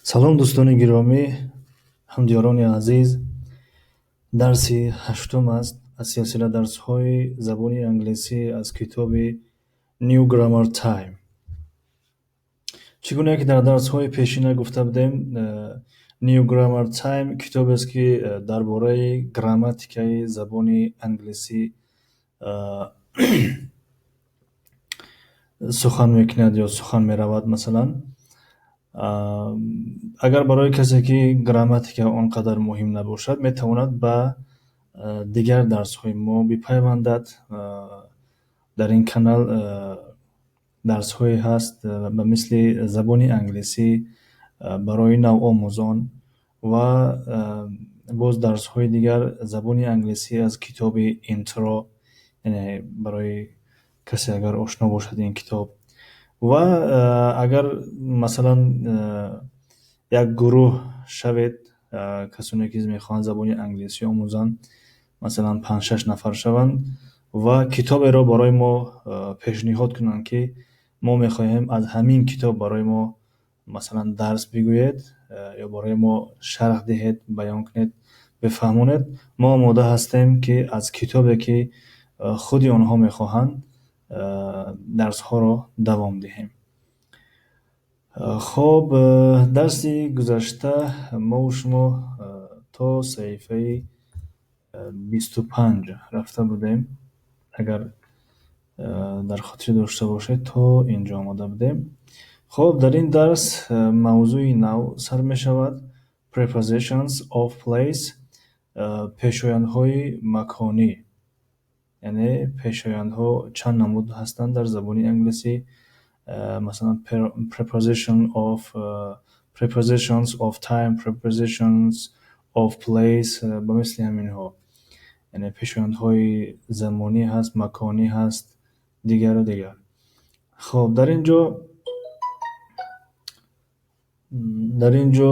Салом, дӯстони гиромӣ, ҳамдиёрони азиз. Дарси ҳаштум аст аз силсила дарсҳои забони англисӣ аз китоби New Grammar Time. Чӣ гуна ки дар дарсҳои пешина гуфта будем, New Grammar Time китобест, ки дар бораи грамматикаи забони англисӣ сухан мекунад ё сухан меравад. Масалан, агар барои касе, ки грамматика он қадар муҳим набошад, метавонад ба дигар дарсҳои мо бипайвандад. Дар ин канал дарсҳое ҳаст ба мисли забони англисӣ барои навомӯзон ва боз дарсҳои дигар, забони англисӣ аз китоби Intro, яъне барои касе, агар ошно бошад ин китоб. Ва агар, масалан, як гурӯҳ шавед, касоне ки мехоҳанд забони англисӣ омӯзанд, масалан, панҷ-шаш нафар шаванд ва китоберо барои мо пешниҳод кунанд, ки мо мехоҳем аз ҳамин китоб барои мо, масалан, дарс бигӯед ё барои мо шарҳ диҳед, баён кунед, бифаҳмонед, мо омода ҳастем, ки аз китобе, ки худи онҳо мехоҳанд, дарсҳоро давом диҳем. Хоб, дарси гузашта мову шумо то саҳифаи 25 рафта будем. Агар дар хотир дошта бошед, то инҷо омода будем. Хоб, дар ин дарс мавзӯи нав сар мешавад: Prepositions of place, пешояндҳои маконӣ. Яъне пешояндҳо чанд намуд ҳастанд дар забони англисӣ, масалан, prepositions of time, prepositions of place, ба мисли ҳаминҳо. Яъне пешояндҳои замонӣ ҳаст, маконӣ ҳаст, дигару дигар. Хоб, дар ин ҷо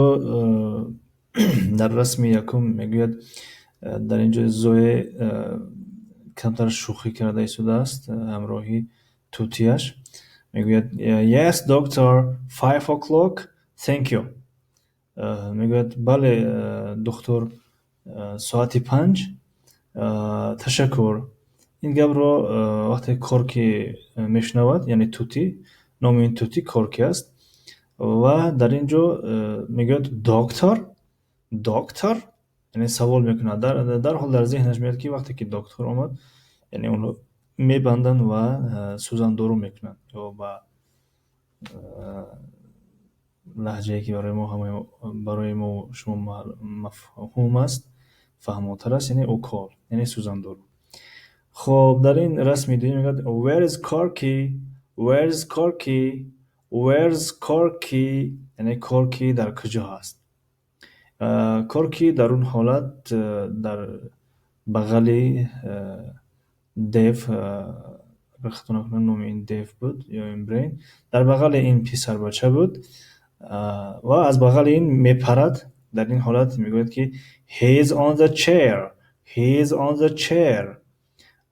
дар расми якум мегӯяд, дар ин ҷо Зое камтар шӯхӣ карда истодааст ҳамроҳи тӯтияш. Мегӯяд: "Yes, doctor, 5 o'clock, thank you." Мегӯяд: "Бале, духтур, соати 5, ташаккур." Ин гапро вақте Корки мешунавад, яъне тӯтӣ, номи ин тӯтӣ Корки аст, ва дар ин ҷо мегӯяд: "Doctor, doctor?" Яъне савол мекунад. Дарҳол дар зеҳнаш меояд, ки вақте ки доктор омад, яъне онро мебанданд ва сӯзандору мекунанд ё ба лаҳҷае, ки барои мо ҳамаи барои мо шумо мафҳум аст, фаҳмотар аст, яъне укол, яъне сӯзандору. Хоб, дар ин расми дуюм мегӯяд: "Where is Corky? Where is Corky? Where is Corky?" Яъне Корки дар куҷо ҳаст? Корки дар он ҳолат дар бағали Дев, агар хато накунам, номи ин Дев буд ё ин Брейн, дар бағали ин писарбача буд ва аз бағали ин мепарад. Дар ин ҳолат мегӯяд, ки "He is on the chair, he is on the chair"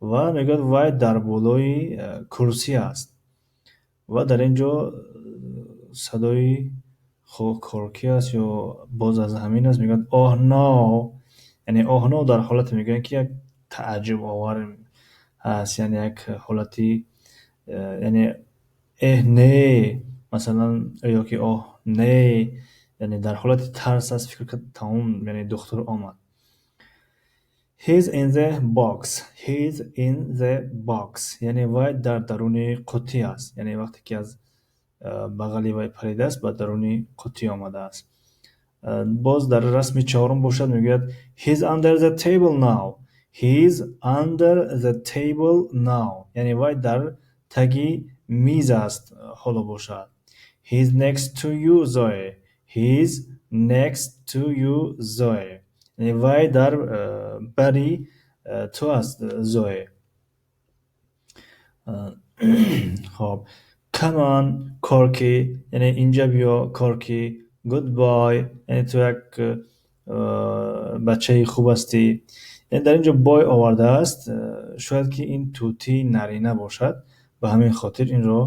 ва мегӯяд, вай дар болои курсӣ аст. Ва дар ин ҷо садои Корки аст ё боз аз ҳамин аст, мегӯяд: "Oh no!" Яъне "oh no" дар ҳолате мегӯянд, ки як тааҷҷубовар ҳаст, яъне як ҳолати, яъне эҳ, не, масалан, ё ки оҳ, не, яъне дар ҳолати тарс аст, фикр кард, тамом, яъне духтур омад. "He's in the box. He's in the box." Яъне вай дар даруни қуттӣ аст. Яъне вақте ки аз бағали вай паридааст, ба даруни қуттӣ омадааст. Боз дар расми чаҳорум бошад, мегӯяд: "He's under the table now. He's under the table now." Яъне вай дар таги миз аст ҳоло бошад. "He's next to you, Zoe. He's next to you, Zoe." Яъне вай дар бари ту аст, Зое. Хоб, "Come on, Corky", яъне инҷа биё, Корки. "Good boy", яъне ту як бачаи хуб ҳастӣ. Яъне дар ин ҷо boy овардааст, шояд ки ин тӯтии нарина бошад, ба ҳамин хотир инро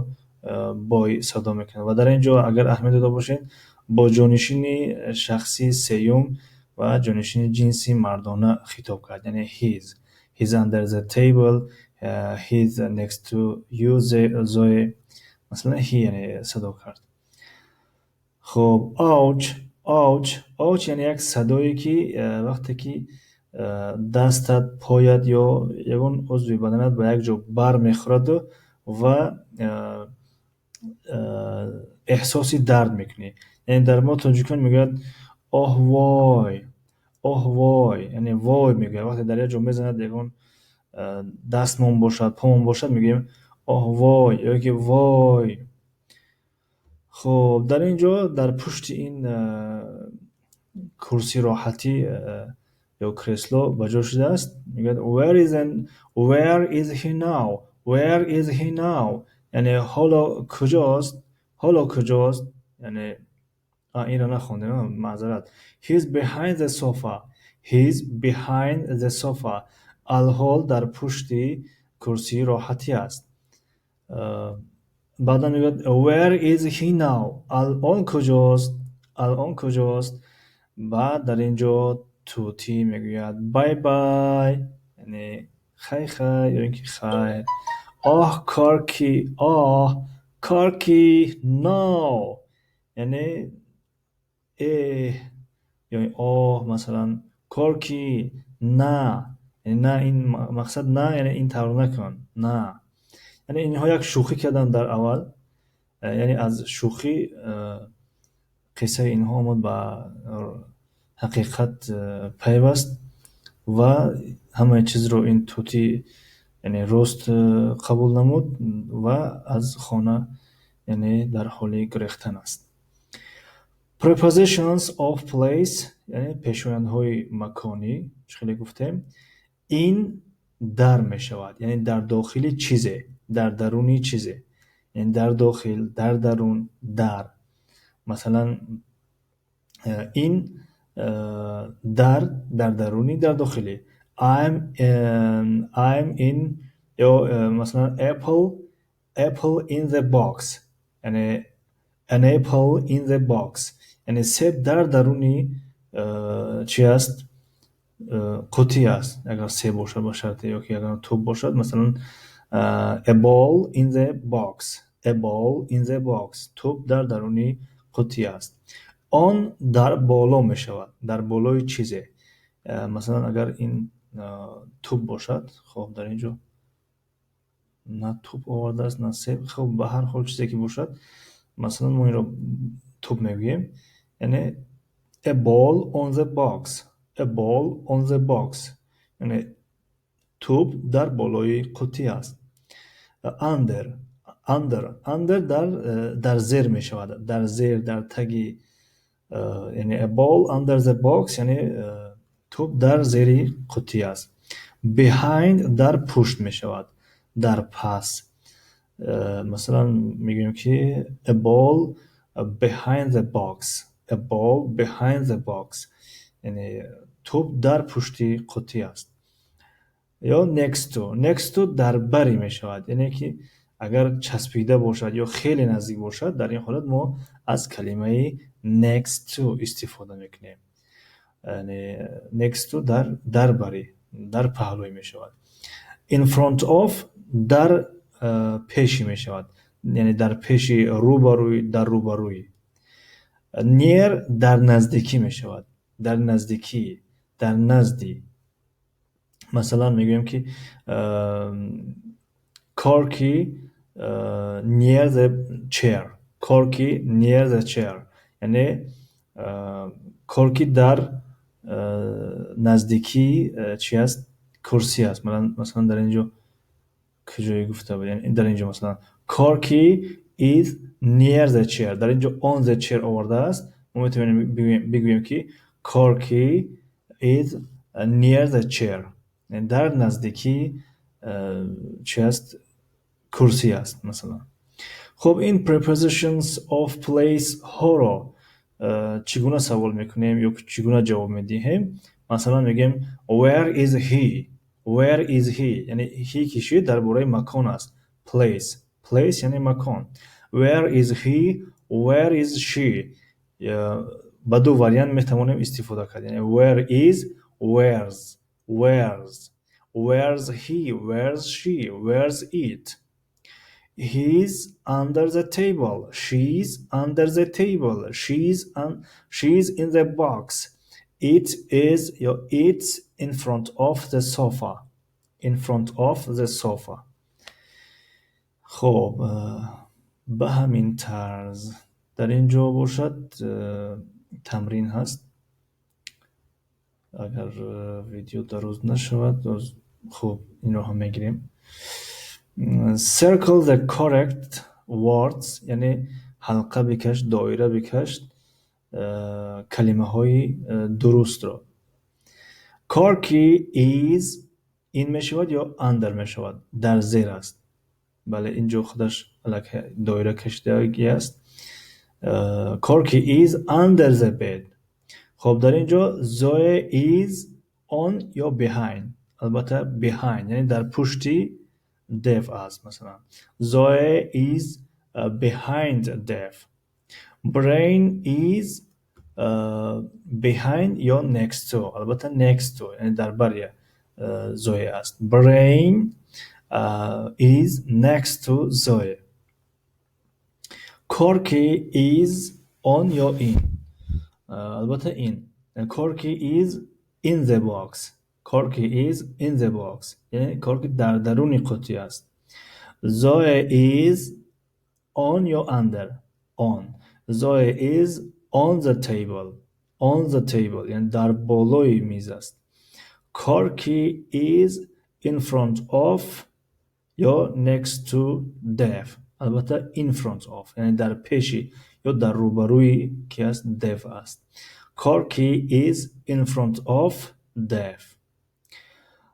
boy садо мекунад. Ва дар ин ҷо, агар аҳамият дода бошед, Бо ҷонишини шахси сеюм ва ҷонишини ҷинси мардона хитоб кард, яъне he's. He's under the table, he's next to you, Zoe. Масалан, he, яъне садо кард. Хуб, ouch, ouch, ouch, яъне як садое, ки вақте ки дастат, поят ё ягон узви баданат ба як ҷо бар мехӯраду ва эҳсоси дард мекунӣ. Яъне дар мо тоҷикон мегӯяд: «Оҳ, вой, оҳ, вой», яъне вой мегӯяд. Вақте дар як ҷо мезанад, ягон дастмон бошад, помон бошад, мегӯем: «Оҳ, вой» ё ки «вой». Хуб, дар ин ҷо дар пушти ин курсии роҳатӣ ё кресло ба ҷо шудааст. Мегӯяд: Where is he now? Where is he now?» Яъне ҳоло куҷост? Ҳоло куҷост? Яъне инро нахондем, маъзарат. He's behind the sofa. He's behind the sofa. Алҳол дар пушти курсии роҳатӣ аст. Баъдан мегӯяд: «Where is he now?» Алъон куҷост? Алъон куҷост? Баъд дар ин ҷо тӯтӣ мегӯяд: «Bye bye», яъне хай, хай ё ин ки хайр. «Оҳ, Корки, оҳ, Корки, no», яъне эҳ ё оҳ, масалан, Корки, на, на, ин мақсад на, яъне ин тавр накун, на. Яъне инҳо як шӯхӣ карданд дар аввал, яъне аз шӯхӣ қиссаи инҳо омад, ба ҳақиқат пайваст ва ҳамаи чизро ин тӯтӣ, яъне рост қабул намуд ва аз хона, яъне дар ҳоли гурехтан аст. Prepositions of place, яъне пешояндҳои маконӣ, чӣ хеле гуфтем, in, дар мешавад, яъне дар дохили чизе, дар даруни чизе, яъне дар дохил, дар дарун, дар. Масалан, in, дар, дар даруни, дар дохили. I'm in ё масалан, apple in the box, яъне an apple in the box, яъне себ дар даруни чӣ аст? Қуттӣ аст. Агар себ бошад, ба шарте, ё ки агар тӯб бошад, масалан, a ball in the box, a ball in the box, тӯб дар даруни қуттӣ аст. On, дар боло мешавад, дар болои чизе. Масалан, агар ин тӯб бошад, хоб, дар ин ҷо на тӯб овардааст, на себ. Хоб, ба ҳар ҳол, чизе ки бошад, масалан, мо инро тӯб мегӯем, яъне a ball on the box, a ball on the box, яъне тӯб дар болои қуттӣ аст. Under, under, under, дар зер мешавад, дар зер, дар таги, яъне a ball under the box, яъне тӯб дар зери қуттӣ аст. Behind, дар пушт мешавад, дар пас. Масалан, мегӯем, ки a ball behind the box, a ball behind the box, яъне тӯб дар пушти қуттӣ аст. Ё next to, next to, дар бари мешавад, яъне ки агар часпида бошад ё хеле наздик бошад, дар ин ҳолат мо аз калимаи next to истифода мекунем. Яъне next to, дар бари, дар паҳлӯй мешавад. In front of, дар пеши мешавад, яъне дар пеши, рӯбарӯи, дар рӯбарӯи. Near, дар наздикӣ мешавад, дар наздикӣ, дар назди. Масалан, мегӯем, ки Corky near the chair, Corky near the chair, яъне Корки дар наздикии чӣ аст? Курсӣ аст. Масалан, дар ин ҷо куҷое гуфта буд? Дар ин ҷо, масалан, Corky is near the chair. Дар ин ҷо on the chair овардааст. Мо метавонем бигӯем, ки Corky is near the chair, дар наздикии чӣ аст? Курсӣ аст, масалан. Хуб, ин prepositions of place ҳоро чӣ гуна савол мекунем ё чӣ гуна ҷавоб медиҳем? Масалан, мегӯем: «Where is he? Where is he?» Яъне he ки шид, дар бораи макон аст. Place, place, яъне макон. Where is he? Where is she? Ба ду вариант метавонем истифода кард, яъне where is, where's. Where's. Where's he? Where's she? Where's it? He's under the table. She's under the table. She's in the box. It is ё it's in front of the sofa. In front of the sofa. Хуб, ба ҳамин тарз дар ин ҷо бошад, тамрин ҳаст. Агар видео дароз нашавад, хуб, инро ҳам мегирем. Circle the correct words, яъне ҳалқа бикаш, доира бикаш калимаҳои дурустро. Corky is in мешавад ё under мешавад? Дар зер аст. Бале, ин ҷо худаш аллакай доира кашидагӣ аст. Corky is under the bed. Хуб, дар ин ҷо Zoe is on ё behind? Албатта, behind, яъне дар пушти Dev аст. Масалан, Zoe is behind Dev. Brain is behind ё next to? Албатта, next to, яъне дар бари Zoe аст. Brain is next to Zoe. Corky is on ё in? Албатта, in. Corky is in the box. Corky is in the box, яъне Корки дар даруни қуттӣ аст. Zoe is on ё under? On. Zoe is on the table. On the table, яъне дар болои миз аст. Corky is in front of ё next to Dev? Албатта, in front of, яъне дар пеши ё дар рӯбарӯи ки аст? Dev аст. Corky is in front of Dev.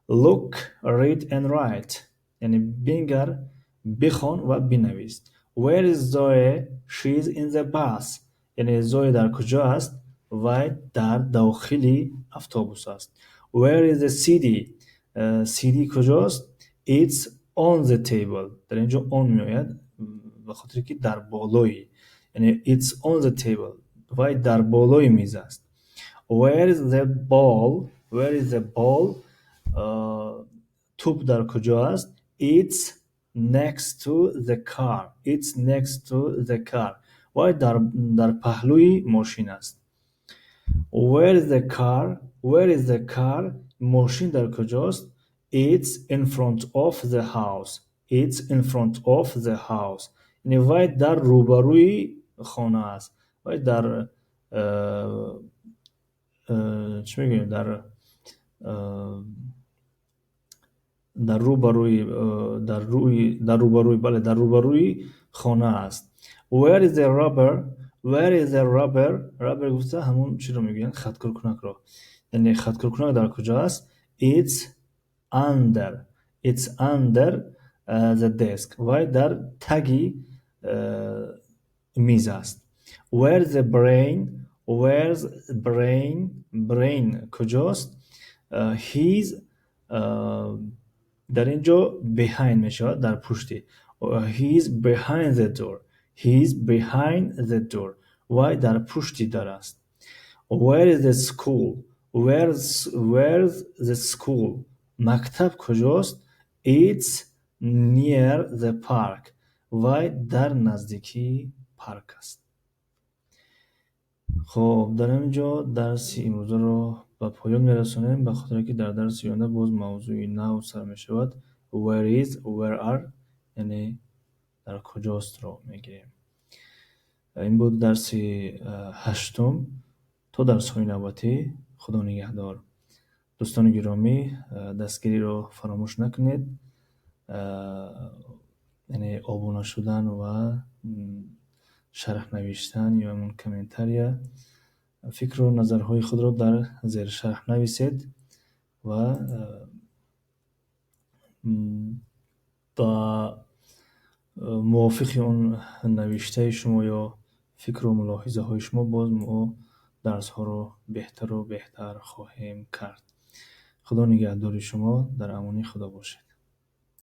Look, read and write, яъне бингар, бихон ва бинавис. Where is Zoe? She is in the bus. Яъне Зоe дар куҷо аст? Вай дар дохили автобус аст. Where is the CD? CD куҷост? It's on the table. Дар ин ҷо on меояд, ба хотире ки дар болои, яъне it's on the table, вай дар болои миз аст. Where is the ball? Where is the ball? Тӯп дар куҷо аст? It's next to the car. It's next to the car. Вай дар паҳлӯи мошин аст. Where is the car? Where is the car? Мошин дар куҷост? It's in front of the house. It's in front of the house, яъне вай дар рӯбарӯи хона аст. Вай дар чӣ мегӯем, дар рӯбарӯи, дар рӯи, дар рӯбарӯи, бале, дар рӯбарӯи хона аст. Where is the rubber? Where is the rubber? Rubber гуфта ҳамон чиро мегӯянд, хаткуркунакро. Яъне хаткуркунак дар куҷо аст? It's under. It's under the desk. Вай дар таги миз аст. Where's the brain? Where's brain? Brain куҷост? He's, дар ин ҷо behind мешавад, дар пушти. He's behind the door. He's behind the door. Вай дар пушти дар аст. Where is the school? Where's the school? Мактаб куҷост? It's near the park. Вай дар наздикии парк аст. Хуб, дар ҳамин ҷо дарси имрӯзаро ба поён мерасонем, ба хотире ки дар дарси оянда боз мавзӯи нав сар мешавад. Where is, where are, яъне дар куҷостро мегирем. Ин буд дарси ҳаштум. То дарсҳои навбатӣ, Худо нигаҳдор. Дӯстони гиромӣ, дастгириро фаромӯш накунед, яъне обуна шудан ва шарҳ навиштан ё ҳамон комментария. Фикру назарҳои худро дар зершарҳ нависед ва ба мувофиқи он навиштаи шумо ё фикру мулоҳизаҳои шумо боз мо дарсҳоро беҳтару беҳтар хоҳем кард. Худо нигаҳдори шумо, дар амони Худо бошед.